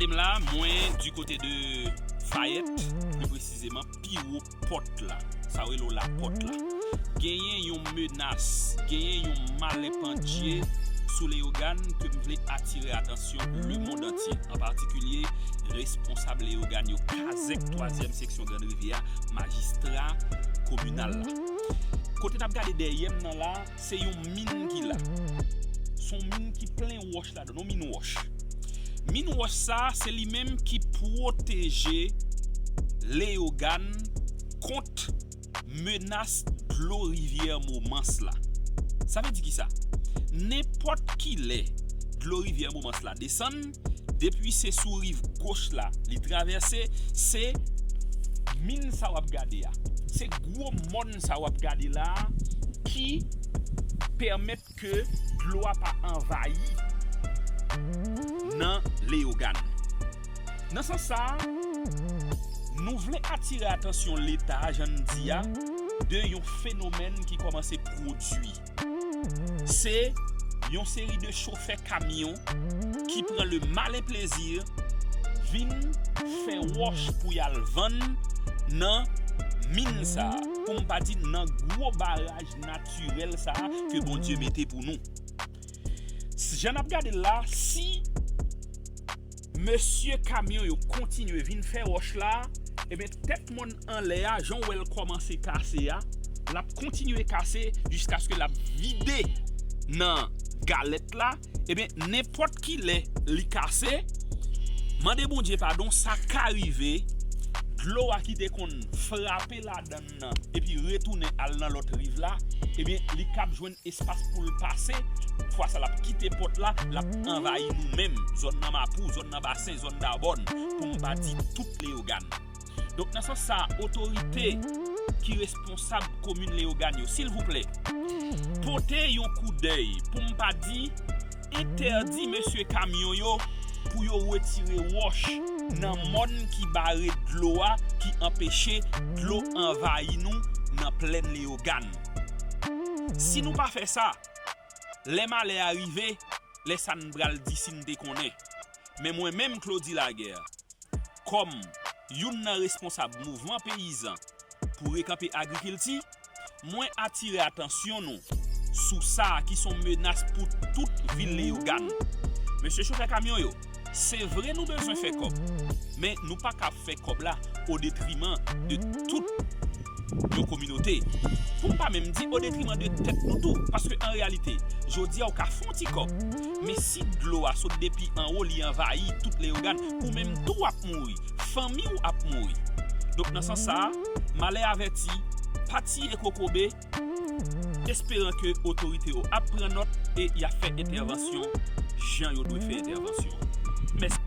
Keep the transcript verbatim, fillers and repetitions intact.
M la, mwen, du côté de Fayette, pli presizeman, pi wo pòt la. Sa yo rele lapòt la. Genyen yon menas, genyen yon malèpandye sou Leyogàn ke m vle atire atansyon lemonn antye, an patikilye responsab Leyogàn yo, kazèk twazyèm seksyon Grand Rivière, majistra kominal la. Kote n ap gade dèyè m nan la, se yon min ki la. Se yon min ki plen wòch ladan, yon min wòch. Min wòch sa, se li menm ki pwoteje Leyogàn kont menas dlo rivyè Momans la. Sa vle di kisa? Nenpòt ki lè dlo rivyè Momans la desann, depi se sou riv goch la li travèse, se min sa w ap gade a, se gwo mòn sa w ap gade la a ki pèmèt ke dlo a pa anvayi nan Leyogàn. Nan sans sa a, nou vle atire atansyon Leta a, jan n di a, de yon fenomèn ki kòmanse pwodui. Se yon seri de chofè kamyon ki pran le malin plezi vin fè wòch pou y al vann nan min sa a, pou m pa di nan gwo baraj natirèl sa a ke Bondye mete pou nou. Jan n ap gade l la, si mesye kamyon yo kontinye vin fè wòch la, ebyen, tèt mòn anlè a, jan w wè l kòmanse kase a, l ap kontinye kase jiskaske l ap vide nan galèt la. Ebyen, nenpòt ki lè li kase, mande Bondye padon, sa ka rive, dlo a ki te konn frape ladan l nan, epi retounen al nan lòt riv la, ebyen, li kab jwenn espas pou l pase. Fwa sa, l ap kite pòt la, l ap anvayi nou menm, zòn nan Mapou, zòn nan Basen, zòn Dabòn, pou m pa di tout Leyogàn. Donk, nan sans sa, otorite ki responsab komin Leyogàn yo, silvouplè, pote yon koudèy, pou m pa di, entèdi mesye kamyon yo pou yo retire wòch nan mòn ki bare dlo a, ki anpeche dlo anvayi nou nan plèn Leyogàn. Si nou pa fè sa, lè malè a rive, lè sa n pral di si n te konnen. Men mwen menm, Claudy Laguerre, kòm youn nan responsab mouvman peyizan pou rekanpe agrikilti, mwen atire atansyon nou sou sa ki s on menas pou tout vil Leyogàn. Mesye chofè kamyon yo, se vre nou bezwen fè kòb, men nou pa ka fè kòb la o detriman de tout yon kominote. Pou m pa menm di o detriman de tèt nou tou, paske an reyalite, jodi a w ka fè yon ti kòb, men si dlo a sot depi anwo, li anvayi tout Leyogàn, ou menm tou w ap mouri, fanmi w ap mouri. Donk, nan sans sa a, malè avèti, pa tiye kokobe, esperan ke otorite yo ap pran nòt e y ap fè entèvansyon jan yo dwe fè entèvansyon an. Mèsi.